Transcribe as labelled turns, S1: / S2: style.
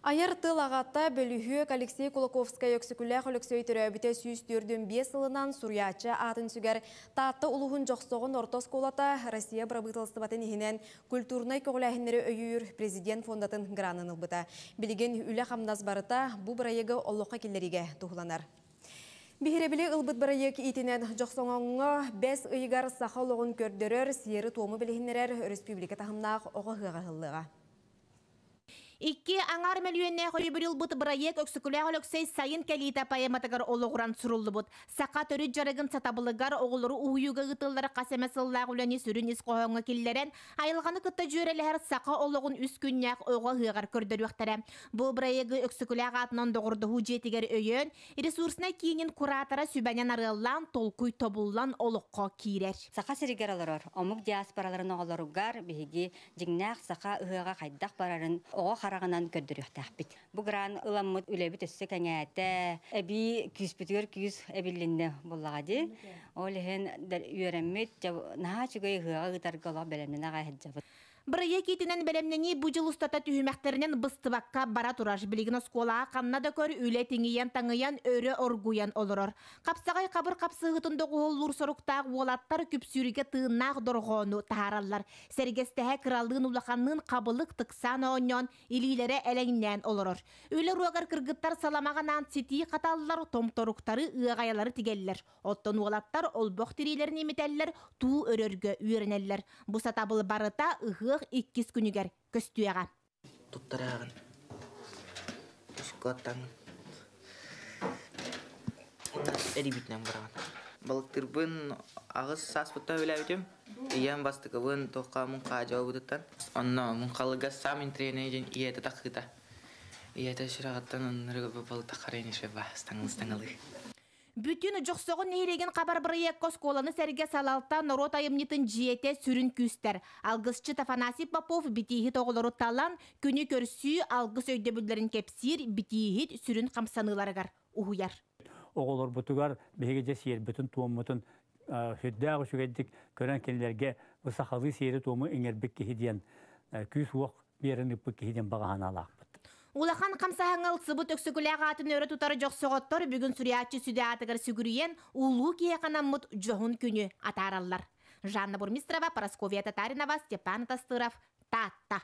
S1: Айар тыл аҕата, бөлүһүөк Алексей Кулаковскай-Өксөкүлээх Өлөксөй төрөөбүтэ 145 сылынан суруйааччы аатын сүгэр Таатта улууһун Дьохсоҕон орто оскуолата Россия бырабыыталыстыбатын иһинэн культурнай көҕүлээһиннэри өйүүр Президент фондатын гранын ылбыта. Билигин үлэ-хамнас барыта бу бырайыагы олоххо киллэриигэ туһуланар. Биһирэбили ылбыт бырайыак иитинэн Дьохсоҥоҥҥо бэс ыйыгар саха олоҕун көрдөрөр, сиэри-туому билиһиннэрэр өрөспүүбүлүкэ таһымнаах оҕо ыһыаҕа ыһыллыаҕа.
S2: Икки аҥаар мөлүйүөннээх өйөбүл ылбыт бырайыак Өксөкүлээх Өлөксөй Сайын кэлиитэ поэматыгар олоҕуран суруллубут. Саха төрүт дьарыгын сатабылыгар оҕолору уһуйууга ыытыллар хас эмэ сыллаах үлэни сүрүн ис хоһооҥҥо киллэрэн, айылҕаны кытта дьүөрэлэһэр саха олоҕун үс күннээх оҕо ыһыаҕар көрдөрүөхтэрэ. Бу бырайыагы Өксөкүлээх аатынан доҕордоһуу дьиэтигэр өйөөн, ресурснай киинин куратора сүбэнэн арыаллаан, толкуй тобуллан олоххо киирэр.
S3: Саха сиригэр олорор омук диаспораларын оҕолоругар биһиги дьиҥнээх саха ыһыаҕа хайдах барарын оҕо хараҕынан көрдөрүөхтээхпит. Бу гран ыламмыт үлэбит өссө кэҥээтэ, эбии күүспүтүгэр күүс эбилиннэ буоллаҕа дии. Ол иһин үөрэммит, наһаа үчүгэй ыһыаҕы ыытарга олох бэлэмнэнэ аҕай сылдьабыт.
S2: Бырайыак иитинэн бэлэмнэнии бу дьыл устата түһүмэхтэринэн быстыбакка бара турар. Билигин оскуолаҕа ханна да көр үлэ тиҥийэн-таҥыйан, өрө оргуйан олорор. Хапсаҕай хабыр хапсыһыытын доҕуһуоллуур соруктаах уолаттар күпсүүргэ тыыннаах дорҕоону таһаараллар. Сэргэстэһэ кыралыын-улаханныын хабылык тыксаан оонньоон, илиилэрэ элэҥнээн олорор. Үлэ уруогар кыргыттар саламаҕанаан ситии хаталлар, томторуктары, ыаҕайалары тигэллэр. Оттон уолаттар олбох тириилэрин имитэллэр, туу өрөргө үөрэнэллэр. Бу сатабыл барыта ыһыах иккис күнүгэр көстүөҕэ.
S4: Туттарааҕын шоколадтан эрийбитинэн бараҕын. Балыктыырбын аҕыс сааспыттан үлээбитим. Ийэм бастакыбын туохха муҥха дьолбутуттан. Онно муҥхалыга саам интриэнэ диэн ийэтэ тахыыта. Ийэтэ сүрэҕиттэн оннуруга балыктаххарайын ишеба стаҥыл-стаҥылыы.
S2: Бүтүн Дьохсоҕун нэһилиэгин хабар бырайыакка оскуоланы сэргэ салалта норуот айымньытын дьиэтэ сүрүн күүстэр. Алгысчыт Афанасий Попов битииһит оҕолору талан, күнү көрсүү, алгыс өйдөбүллэрин кэпсиир битииһит сүрүн хамсаныыларыгар уһуйар.
S5: Оҕолорбутугар биһиги дьэ сиэрбитин-туоммутун сүрдээх үчүгэйдик көрөн кинилэргэ бу сахалыы сиэри-туому иҥэрбит киһи диэн күүс-уох биэрэн ыыппыт киһи диэн баҕа санаалаахпыт.
S2: Улахан хамсааһыҥҥа ылсыбыт Өксөкүлээх аатын өрө тутар дьохсоҕоттор бүгүн суруйааччы сүдү аатыгар сүгүрүйэн, улуу киһиэхэ анаммыт дьоһун күнү атаараллар. Жанна Бурмистрова, Парасковья Татаринова, Степан Тастыров, Таатта.